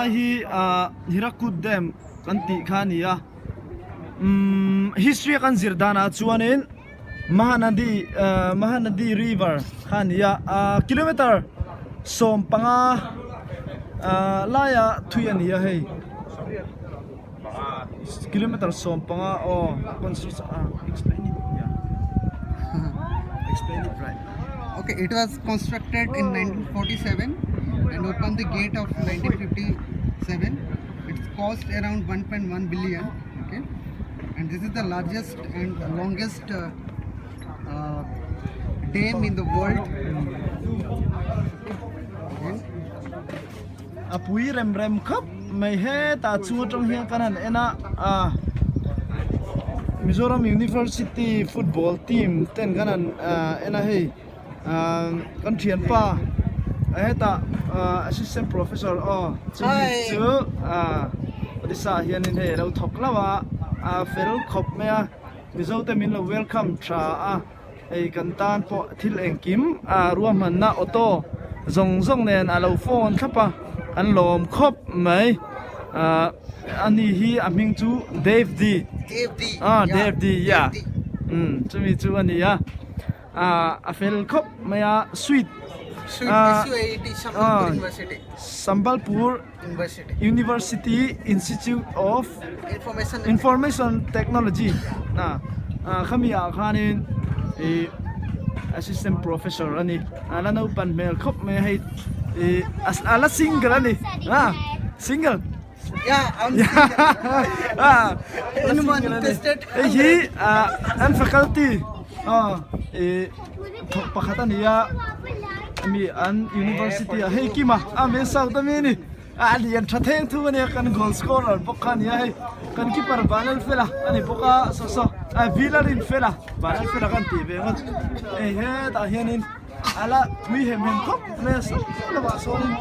Helai hi ah Hirakud Dam kan tih kha a ni a umm history a kan zir danah chuanin Mahanadi ah Mahanadi river kha a ni a ah kilometer 15 ah laiah thui a ni a hei. Kilometer 15 aw explain it yeah explain it right. Okay, it was constructed in 1947 and opened the gate of 1957. It's cost around 1.1 billion. Okay, and this is the largest and longest uh, uh, dam in the world. Okay. A pui rem rem khawp mai hetah chung atang hian kan han en a ah Mizoram University football team ten kan han ah en a hei ah kan thianpa hetah ah assistant professor aw chumi chu ah Odisha ah hianin hei alo thawk hlauh a a fel khawp mai a Mizo te min lo welcome tha a. Hei kan tan pawh thil engkim a ruahmanna auto zawng zawng nen a lo phone thlap a kan lawm khawp mai ah ani hi a hming chu Dave D ah Dave D yeah umm chumi chu a ni a ah a fel khawp mai a sweet ah Sambalpur University Institute of Information Technology ah khami ah khanin ih assistant professor a ni a la naupan hmel khawp mai a hei ih a la single a ni ah single hei hi ah an faculty aw ih thawk pakhat a ni a mi an university ah hei kima a hmel south ami a ni a lian tha theng thung a nia kan goal scorer bawk kha a ni a hei kan keeper Vanlalfela a ni bawk a saw saw a Vilarinfela Vanlalfela kan tih ve ngawt hei hetah hianin a la pui hem hem khawp mai a saw lamah sawnin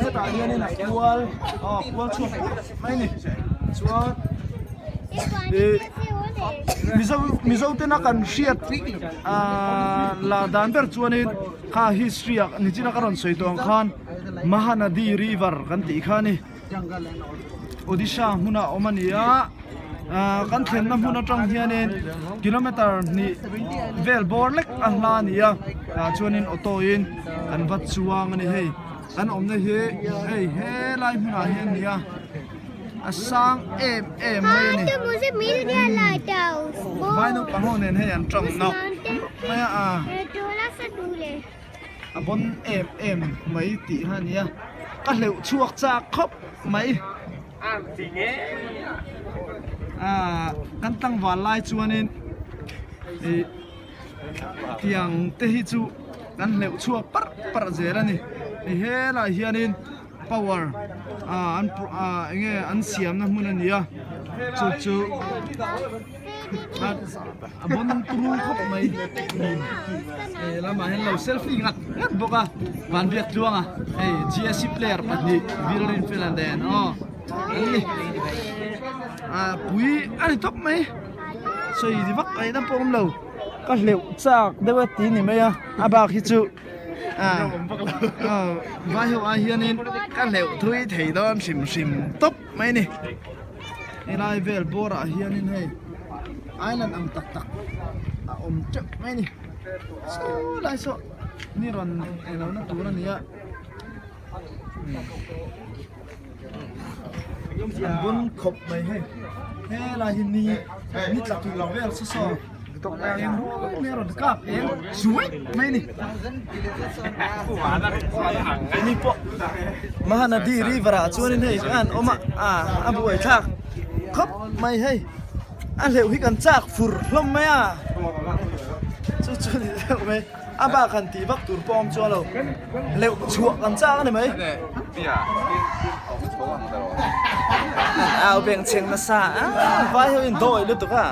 hetah hianin a kual aw kual chhuak pur mai a ni chuan ih mizo mizo tena kan hriat ahh la dan ber chuanin kha history ah nichina ka rawn sawi tawh ang khan Mahanadi river kan tih kha a ni Odisha hmuna awm a ni a ahh kan thlenna hmun atang hianin kilometer hnih vel bawr lek a hla a ni a tah chuanin auto in kan va chuang a ni hei kan awmna hi hei helai hmunah hian a ni a. A sang em em mai a ni. Vai naupang ho nen hei an tawng nawk mai a a a bawn em em mai tih kha a ni a ka hleuh chhuak chak khawp mai ah kan tlangval lai chuanin ih tiang te hi chu kan hleuh chhuak parh parh zel a ni helaiah hianin. Power ah an ah enge an siamna hmun a ni a chu chu a bon turu khawp mai he lamah hian lo selfie ngat ngat bawk a van biak tluang a hei GSC player pahnih Vilrinfela nen aw an ni ah pui a ni tawp mai sawi vak aih na pawh a awm lo ka hleuh chak deuh a ti ni mai a a bak hi chu. Vai ho ah hianin ka hleuh thui thei dawn hrim hrim tawp mai a ni helai vel bawr ah hianin hei island ang tak tak a awm teuh mai a ni saw lai saw ni rawn englo na tur a ni a. An bun khawp mai hei helai hi ni ni tla tur vel saw saw eng ruai mai a rawn kap eng zuai mai a ni keini pawh Mahanadi river ah chuanin hei an awm a ah a buai thlak khawp mai hei a hleuh hi kan chak fur hlawm mai a chu chu ni deuh mai. A bak han tih vak tur pawh a awm chuang lo, leuh chhuah kan chak a ni mai. Au beng chheng nasa a, vai ho in dawi lutuk a.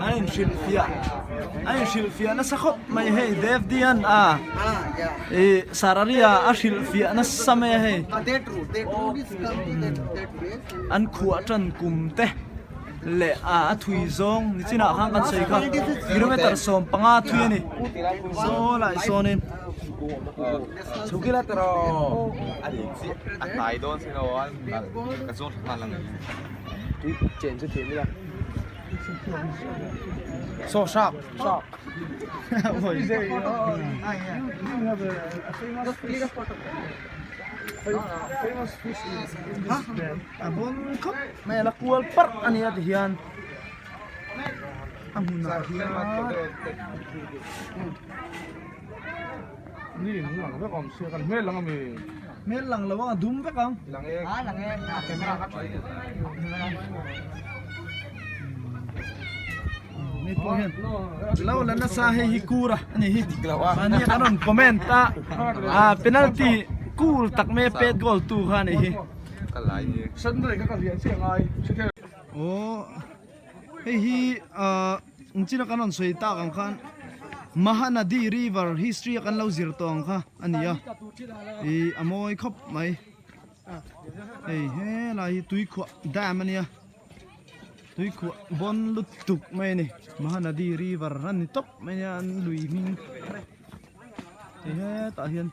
An in hrilh fiah, an in hrilh fiah nasa khawp mai hei Dev Dian a ih Sararia a hrilh fiah nasa mai a hei. An khuah tan kum te. leh a thui zawng nichinah khan kan sawi kha kilometer 15 thui a ni saw lai sawnin. Saw shark shark a bon khawp mai a la kual parh a nia tihian a hmunah hian hmel lang lo a dum vek ang. Mi pawh hian lo la nasa hei hi kur a ani hi mahni an rawn comment a ah penalty cool tak mai a pet goal tu kha ani hi aw hei hi ah engchina kan rawn sawi tak ang khan Mahanadi river history a kan lo zir tawh ang kha ani a ih a mawi khawp mai hei helai hi tuikhuah dam ania. Tuikhuah bawn lutuk mai a ni Mahanadi river a ni tawp mai a an lui hming hei hetah hian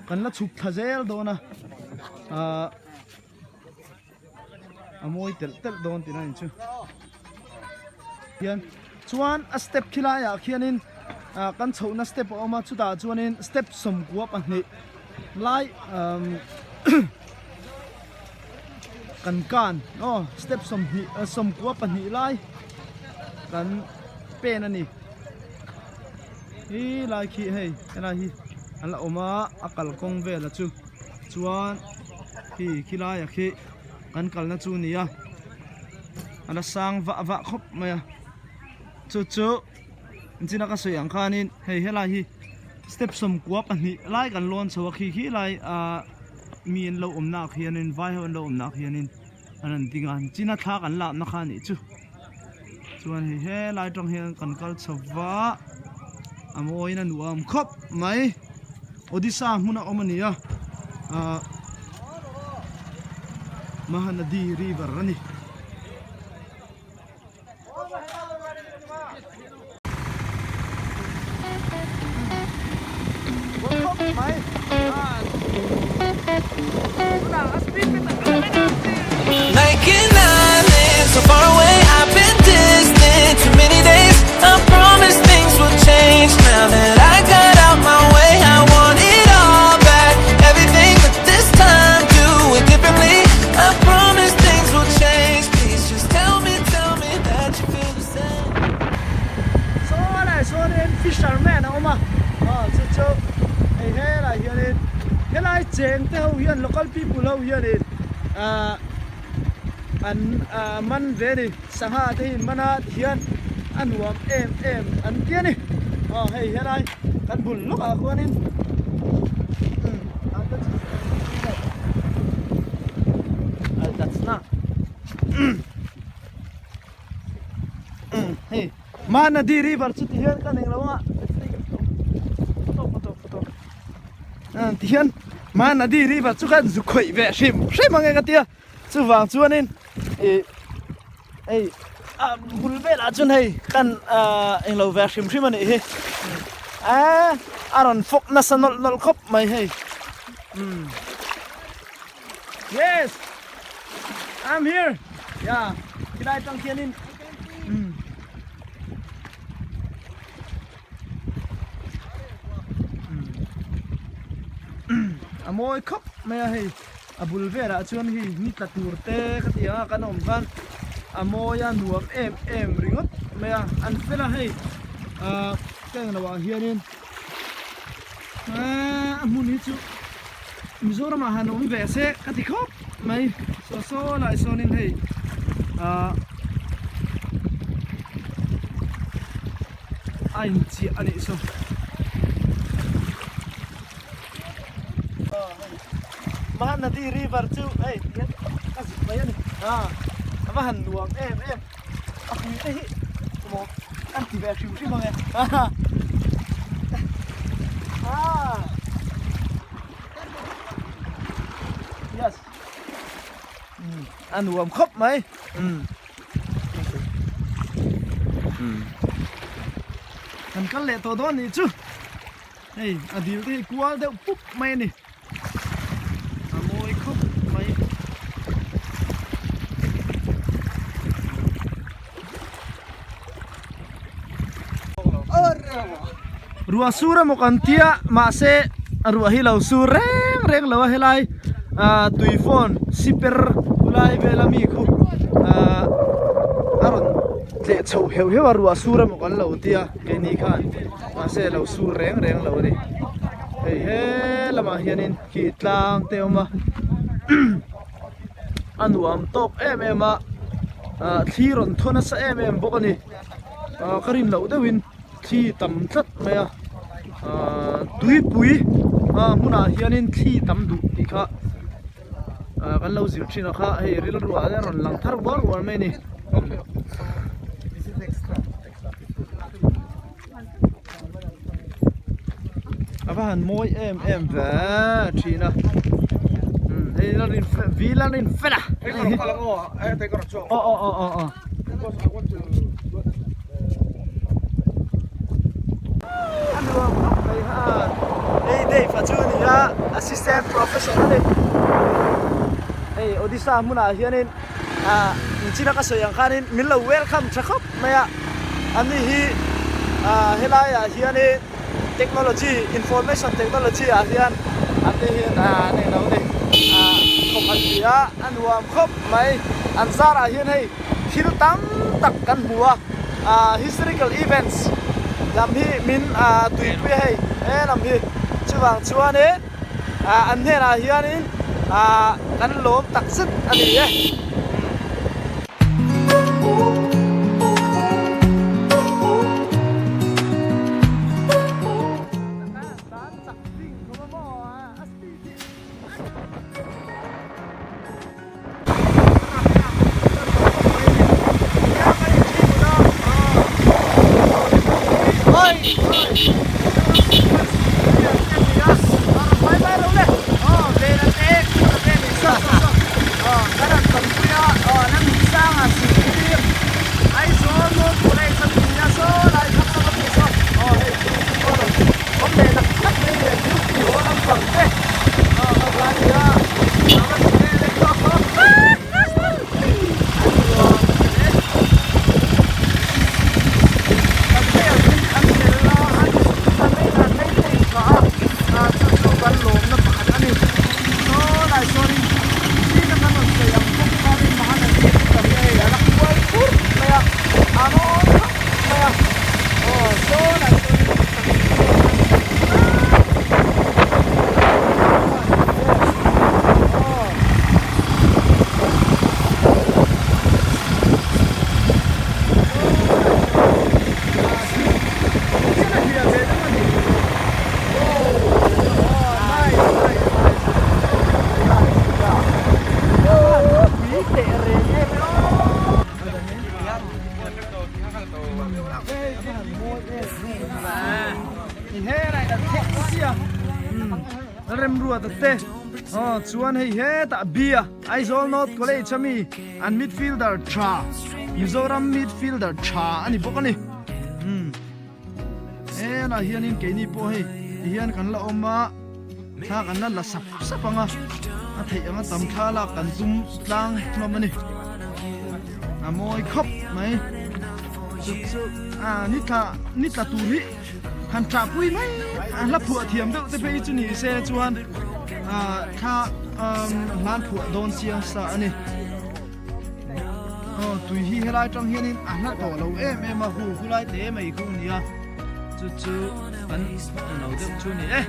kan la chhuk thla zel dawn a ahh a mawi telh telh dawn tihna a ni chu hian chuan a step khi laiah khianin ah kan chhohna step a awm a chutah chuanin step sawmkua pahnih lai umm. Kan kan aw step sawmhnih sawmkua pahnih lai kan pen a ni he lai khi hei helai hi an la awm a a kalkawng vel a chu chuan khi khi laia khi kan kalna chu a ni a a la sang vah vah khawp mai a chu chu engtin a ka sawi ang khanin hei helai hi step sawmkua pahnih lai kan lawn chho a khi khi lai ah. Mi an lo awmna ah khianin vai ho an lo awmna ah khianin an rawn ding a china thla kan lakna kha anih chu chuan hei helai atang hian kan kal chho va a mawiin a nuam khawp mai Odisha hmun a awm a ni a ahh Mahanadi river a ni. Saw lai sawnin fisherman a awm a aw chu chu hei helai hianin helai cheng te ho hian local people ho hianin ahh an ahh man ve a ni sangha te hi man a tihian a nuam em em an ti a ni aw hei helai kan bul lawkah khuanin Hei Mahanadi river chu ti hian ka nei lo a ti hian Mahanadi river chu khan zu khawih ve hrim hrim ang e ka tia chuvang chuanin ih hei a bul velah chuan hei kan englo ve hrim hrim a nih hi a rawn fawk nasa nawlh nawlh khawp mai hei Yes I'm here Yeah Khilai tang khianin um A mawi khawp mai a hei a bul velah chuan hei ni tla tur te ka ti ang a kan awm khan a mawi a nuam em em ringawt mai a an fel a hei ah ka englo ah hianin a hmun hi chu Mizoram ah han awm ve se ka ti khawp mai saw saw lai sawnin hei ah a inchiah a nih saw Mahanadi river chu hei tihian a zuk mai a ni ah a va han nuam em em a pui te hi maw an ti ve hrim hrim ang e ah yes a nuam khawp mai um kan kal leh tawh dawn nih chu. Hei a dil te hi kual deuh pup mai a ni. A mawi khawp mai. Ruah sur emaw kan tia mahse a ruah hi lo sur reng reng lo a helai ah tui phone siper khulai vel ami khu ah a rawn tleh chhoh heuh heuh a ruah sur emaw kan lo tia keini khan mahse a lo sur reng reng lo a ni hei he lamah hianin khi tlang te a awm a a nuam tawk em em a ah thli rawn thaw nasa em em bawk a ni ah ka rin loh deuhin thli tam tlat mai a ah tuipui ah hmunah hianin thli tam duh tih kha ah kan lo zir thin a kha hei rilru ah hian a rawn lang thar uar uar mai a ni. A va han mawi em em ve thin a hei la rin vi la rin fel a aw aw aw aw aw a nuam khawp mai ha hei Dave a chu a ni a assistant professor a ni hei Odisha hmunah hianin ah nichina ka sawi ang khanin min lo welcome tha khawp mai a ani hi ah helai ah hianin technology information technology ah hian an ni hian ah an englo ni ah thawk an ti a a nuam khawp mai an zarah hian hei thil tam tak kan hmu a ah historical events lam hi min ah tuipui a hei he lam hi chuvang chuanin ah an hnenah hianin ah kan lawm tak zet a ni e. Chuan hei hetah bia Aizawl North College ami an midfielder tha Mizoram midfielder tha a ni bawk a ni helah hianin keini pawh hei tihian kan la awm a thla kan la la sap sap ang a a theih anga tam thla lak kan tum tlang hlawm a ni a mawi khawp mai chu chu a ni tla ni tla tur hi han tah pui mai a hla phuah thiam deuh te phei chu ni se chuan thla hlan phuah dawn chiang sa a ni. Aw tui hi helai tang hianin a hla tawh lo em em a hu hu lai te mai khu nia chu chu kan lo deuh chu ni e.